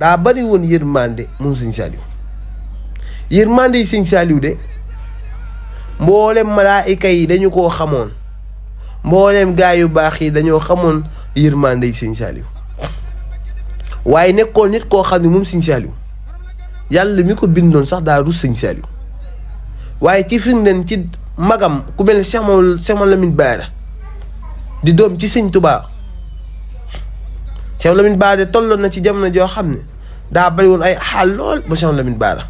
daa bari woon yërmande moom sëñ Saliou yërmande yi sëñ Saliou de mboolem malaayika yi dañu koo xamoon mboolem gaa yu baax yi dañoo xamoon yërmande yi sëñ Saliou waaye nekkoon nit koo xam ne moom sëñ Saliou yàlla mi ko bindoon sax daa rus sëñ Saliou waaye ci firndeen ci magam ku mel ne Cheikh Mouhamadou Lamine Bara di doom ci sëñ Touba Cheikh Lamine Bara de tolloon na ci jamono joo xam ne daa bari woon ay xaal lool ba Cheikh Lamine Bara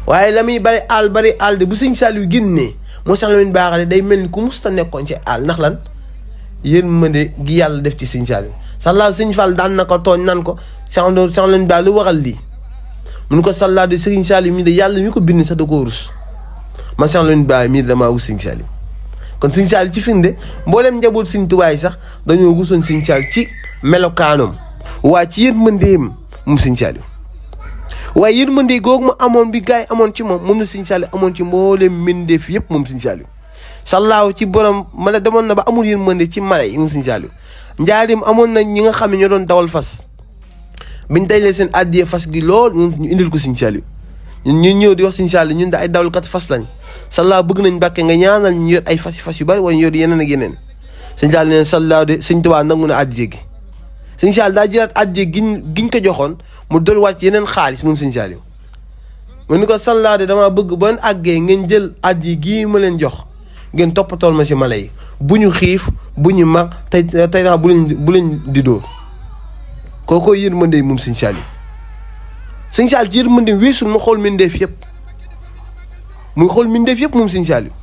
waaye la muy bari àll de bu sëñ Saliou génnee moo Cheikh Lamine Bara de day mel ni ku musta nekkoon ci àll ndax lan yërmande gi yàlla def ci sëñ Saliou sallaaw sëñ Fall daan na ko tooñ nan ko Cheikh Lamine Bara lu waral lii mun ko sallaaw de sëñ Saliou mii de yàlla mi ko bind sax da koo rus man Cheikh Lamine Bara mii damaa wut sëñ Saliou kon sëñ Saliou ci firnde mboolem njaboot sëñ Tuubaa sax dañoo rusoon sëñ Saliou ci melokaanam waaye ci yërmandeem moom sëñ Saliou waaye yërmande googu mu amoon bi gars yi amoon ci moom la sëñ Saliou amoon ci mboolem mbindeef yëpp moom sëñ Saliou sallaaw ci borom mala demoon na ba amul yërmande ci mala yi moom sëñ Saliou njaarim amoon na ñi nga xam ne ñoo doon dawal fas biñ dajlee seen àddiyee fas gi lool ñu indil ko sëñ Saliou ñun ñëw di wax sëñ Saliou ñun da ay dawalkat fas lañ sallaaw bëgg nañ Mbàkke nga ñaanal ñu yor ay fas yu bari wala ñu yor yeneen ak yeneen sëñ Saliou neen sallaaw de sëñ Tuubaa nangu na àddiyee gi sëñ Saliou daa jëlaat àddiyee giñ ko joxoon mu dolliwaat yeneen xaalis moom sëñ Saliou mu ni ko sallaaw de dama bëgg ba àggee ngeen jël àddiyee gii ma leen jox ngeen toppatool ma ci mala yi bu ñu xiif bu ñu mag tey naa bu leen di dóor kookoo yërmande moom sëñ Saliou sëñ Saliou ci yërmande weesul mu xool mbindeef yëpp muy xool mbindeef yëpp moom sëñ Saliou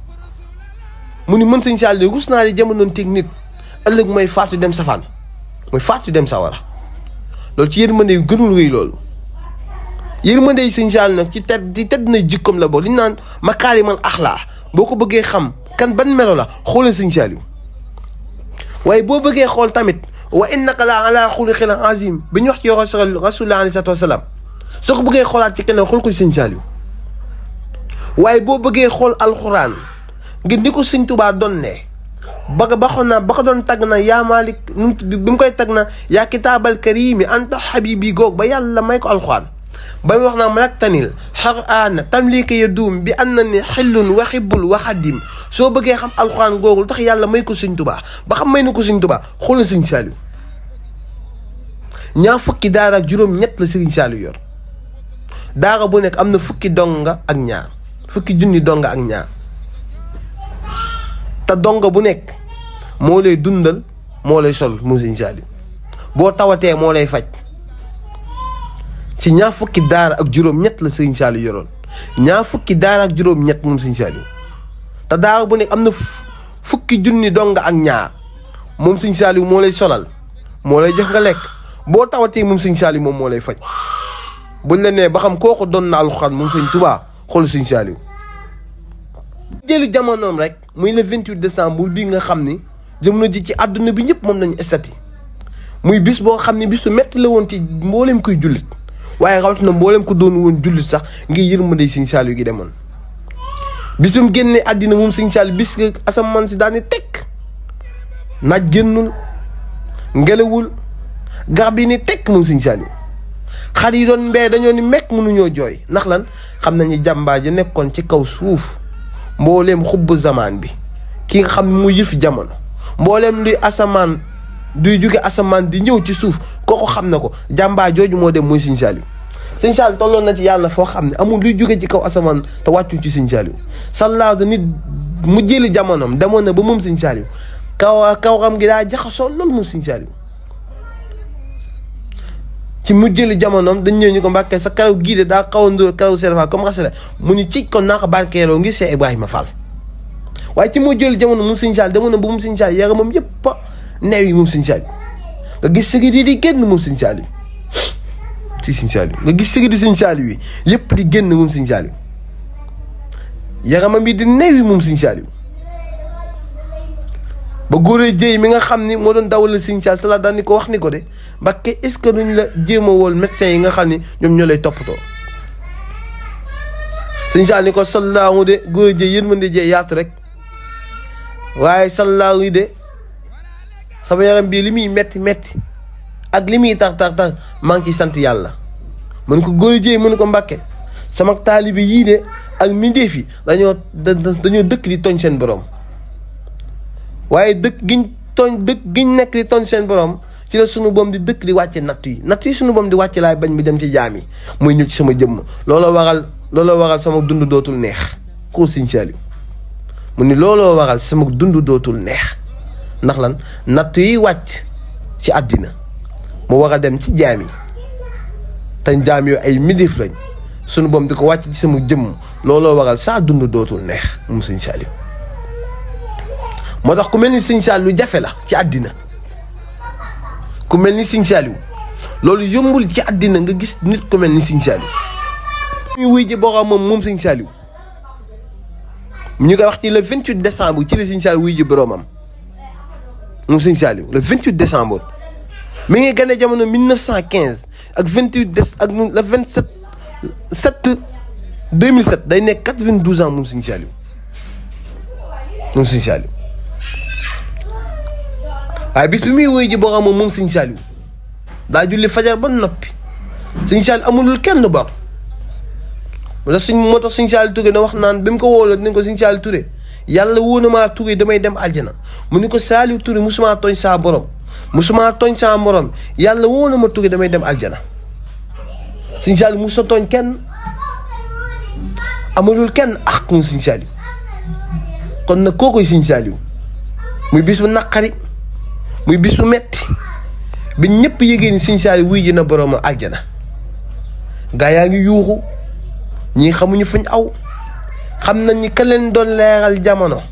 mu ni mën sëñ Saliou rus naa di jamonoon teg nit ëllëg may faatu dem safaan mooy faatu dem sawara loolu ci yërmande yu gënul rëy loolu yërmande yi sëñ Saliou nag ci tedd na jikkoom la boo li ñu naan makaarimal axlaa boo ko bëggee xam kan ban melo la xoolal sëñ Saliou waaye boo bëggee xool tamit wa innaka la ala xuluqin azim bi ñu wax ci rasulullah alayhi salaatu wasalaam soo ko bëggee xoolaat ci keneen xool ko ci sëñ Saliou waaye boo bëggee xool alxuraan ngir ni ko sëñ Tuubaa doon ne ba ko doon tagg na yaa Maalik bi mu koy tagg na yaa kitaabal karimi anta habibi goog ba yàlla may ko alxuraan ba mu wax naa malaktanil xar'aana tamlika ya duum bi an na ni xillun wa xibbul wa xaddim soo bëggee xam alxuraan googu tax yàlla may ko sëñ Tuubaa ba xam may na ko sëñ Tuubaa xoolal sëñ Saliou ñaar fukki daara ak juróom-ñett la sëñ Saliou yor daara bu nekk am na fukki donga ak ñaar fukki junni donga ak ñaar te donga bu nekk moo lay dundal moo lay sol moom sëñ Saliou boo tawatee moo lay faj si ñaar fukki daara ak juróom-ñett la sëñ Saliou yoroon ñaar fukki daara ak juróom-ñett moom sëñ Saliou te daara bu nekk am na fukki junni donga ak ñaar moom sëñ Saliou moo lay solal moo lay jox nga lekk boo tawatee moom sëñ Saliou moom moo lay faj buñ la nee ba xam kooku doon na alxuraan moom sëñ Tuubaa xool sëñ Saliou jëlu jamonoom rek muy le 28 décembre bii nga xam ni jamono ji ci àdduna bi ñëpp moom nañu estati muy bis boo xam ne bisu metti la woon ci mboolem koy jullit waaye rawatina mboolem ko doon woon jullit sax ngir yërmande sëñ Saliou gi demoon bis bi mu génnee àddina moom sëñ Saliou bis nga asamaan si daani tekk naaj génnul ngelawul garab yi ni tekk moom sëñ Saliou xar yi doon mbee dañoo ni mekk mënuñoo jooy ndax lan xam nañu jàmbaar ji nekkoon ci kaw suuf mbooleem xubbu zamaan bi ki nga xam ne muy yëf jamono mbooleem luy asamaan duy jóge asamaan di ñëw ci suuf kooku xam na ko jàmbaar jooju moo dem mooy sëñ Saliou sëñ Saliou tolloon na ci yàlla foo xam ne amul luy jóge ci kaw asamaan te wàccu ci sëñ Saliou sallaahu nit mu jëli jamonoom demoon na ba moom sëñ Saliou kawam gi daa jaxasoo loolu moom sëñ Saliou ci mu jëli jamonoom dañ ñëw ñu ko Mbàkke sa karaw gii de daa xaw a ndóol karaw Serapha comme xasale mu ni ci kon naa ko barkeeloo ngir Cheikh Ibrahima Fall waaye ci mu jëli jamono moom sëñ Saliou demoon na ba moom sëñ Saliou yaramam yëpp neew yi moom sëñ Saliou nga gis sëgi di génn moom sëñ Saliou ci sëñ Saliou nga gis sëgi di sëñ Saliou yi yëpp di génn moom sëñ Saliou yaramam yi di neew yi moom sëñ Saliou ba góoree jéy mi nga xam ni moo doon dawal sëñ Saliou sala daan ni ko wax ni ko de Mbàkke est-ce que duñ la jéem a wool médecin yi nga xam ni ñoom ñoo lay toppatoo sëñ Saliou ni ko sallaahu de góoree jéy yërmande jéy yaatu rek waaye sallaahu yi de sama yaram bii li muy metti ak li muy tax maa ngi ciy sant yàlla. mu ne ko góor jéey mu ne ko Mbàkke sama taalibe yii de ak mbindeef yi dañoo dëkk di tooñ seen borom waaye dëkk giñ nekk di tooñ seen borom ci la sunu boom di dëkk di wàcce natt yi sunu boom di wàcce laay bañ mi dem ci jaam yi muy ñëw ci sama jëmm looloo waral sama dund dootul neex xool Sëñ Saaliw mu ni looloo waral sama dund dootul neex ndax lan natt yi wàcc ci àddina mu war a dem ci jaam yi te jaam yooyu ay mbindeef lañ sunu boom di ko wàcc ci sama jëmm looloo waral saa dund dootul neex moom Sëñ Saaliw moo tax ku mel ni Sëñ Saaliw lu jafe la ci àddina ku mel ni Sëñ Saaliw loolu yombul ci àddina nga gis nit ku mel ni Sëñ Saaliw ñu wuy ji boromam moom Sëñ Saaliw ñu koy wax ci le 28 décembre ci la Sëñ Saaliw wuy ji boromam moom Sëñ Saaliw le 28 décembre mi ngi gane jamono 1915 ak 28 ak le 27 2007 day nekk 92 ans moom Sëñ Saaliw waaye bis bi muy wuy ji boromam moom Sëñ Saaliw daa julli fajar ba noppi Sëñ Saaliw amulul kenn bor moo tax Sëñ Saaliw Touré na wax naan bi mu ko wóoloo dinañ ko Sëñ Saaliw Touré yàlla wóo na maa Touré damay dem aljana mu ni ko Saaliw Touré musumaa tooñ saa borom musumaa tooñ saa morom yàlla wóo na ma Touré damay dem aljana Sëñ Saaliw musa tooñ kenn amalul kenn ak moom Sëñ Saaliw kon nag kookoy Sëñ Saaliw muy bis bu naqari muy bis bu metti bi ñëpp yëgee ni Sëñ Saaliw wuy ji na borom aljana gaa yaa ngi yuuxu ñii xamuñu fuñ aw xam nañ ni ka leen doon leeral jamono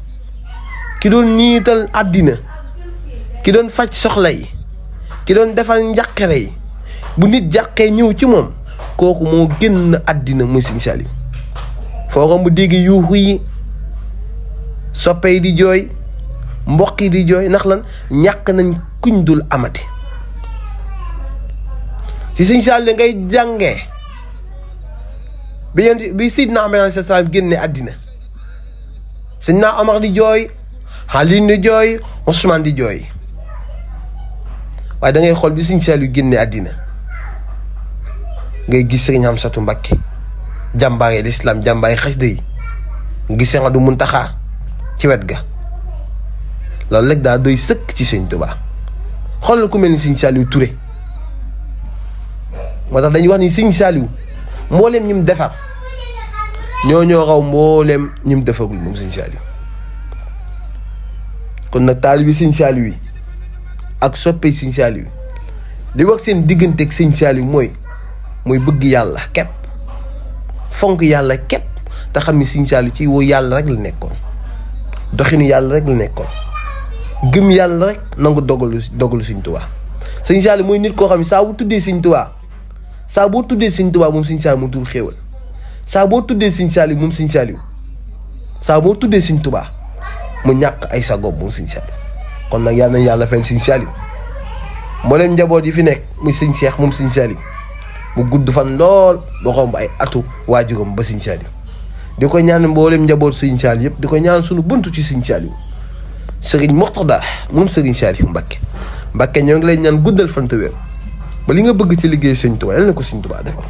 ki doon niital àddina ki doon faj soxla yi ki doon defal njàqare yi bu nit jàqee ñëw ci moom kooku moo génn àddina muy Sëñ Saaliw foo ko mu dégg yuuxu yi soppe yi di jooy mbokk yi di jooy ndax lan ñàkk nañ kuñ dul amati ci Sëñ Saaliw ngay jàngee bi Seydina Muhammad sallallahu alayhi wa sallam génne àddina Seydina Omar di jooy Ali di jooy Ousmane di jooy waaye da ngay xool bi Sëñ Saaliw génne àddina ngay gis Sëriñ Amsatu Mbàkke jàmbaare lislaam jàmbaare xasida yi nga gis Sëriñ Adu Muntaxa ci wet ga loolu rek daa doy sëkk ci Sëñ Tuubaa xoolal ku mel ni Sëñ Saaliw Touré moo tax dañuy wax ni Sëñ Saaliw mbooleem ñi mu defar ñoo raw mbooleem ñi mu defarul moom Sëñ Saaliw kon nag taalibe Sëñ Saaliw yi ak soppe Sëñ Saaliw li wax seen diggante ak Sëñ Saaliw mooy bëgg yàlla képp fonk yàlla képp te xam ni Sëñ Saaliw ci woo yàlla rek la nekkoon doxinu yàlla rek la nekkoon gëm yàlla rek nangu dogalu Sëñ Tuubaa Sëñ Saaliw mooy nit koo xam ne saa bu tuddee Sëñ Tuubaa saa boo tuddee Sëñ Tuubaa moom Sëñ Saaliw mu tuur xéewal saa boo tuddee Sëñ Saaliw moom Sëñ Saaliw saa boo tuddee Sëñ Tuubaa mu ñàkk ay sagob moom Sëñ Saaliw kon nag yal na yàlla fayal Sëñ Saaliw mbooleem njaboot yi fi nekk muy Sëñ Seex moom Sëñ Saaliw mu gudd fan lool ba romb ay atu waajuram ba Sëñ Saaliw di ko ñaan mbooleem njaboot Sëñ Saaliw yëpp di ko ñaan suñu buntu ci Sëñ Saaliw Sëriñ Murtada moom Sëriñ Saaliw Mbàkke ñoo ngi lay ñaan guddal fan te wér ba li nga bëgg ci liggéey Sëñ Tuubaa yal na ko Sëñ Tuubaa defal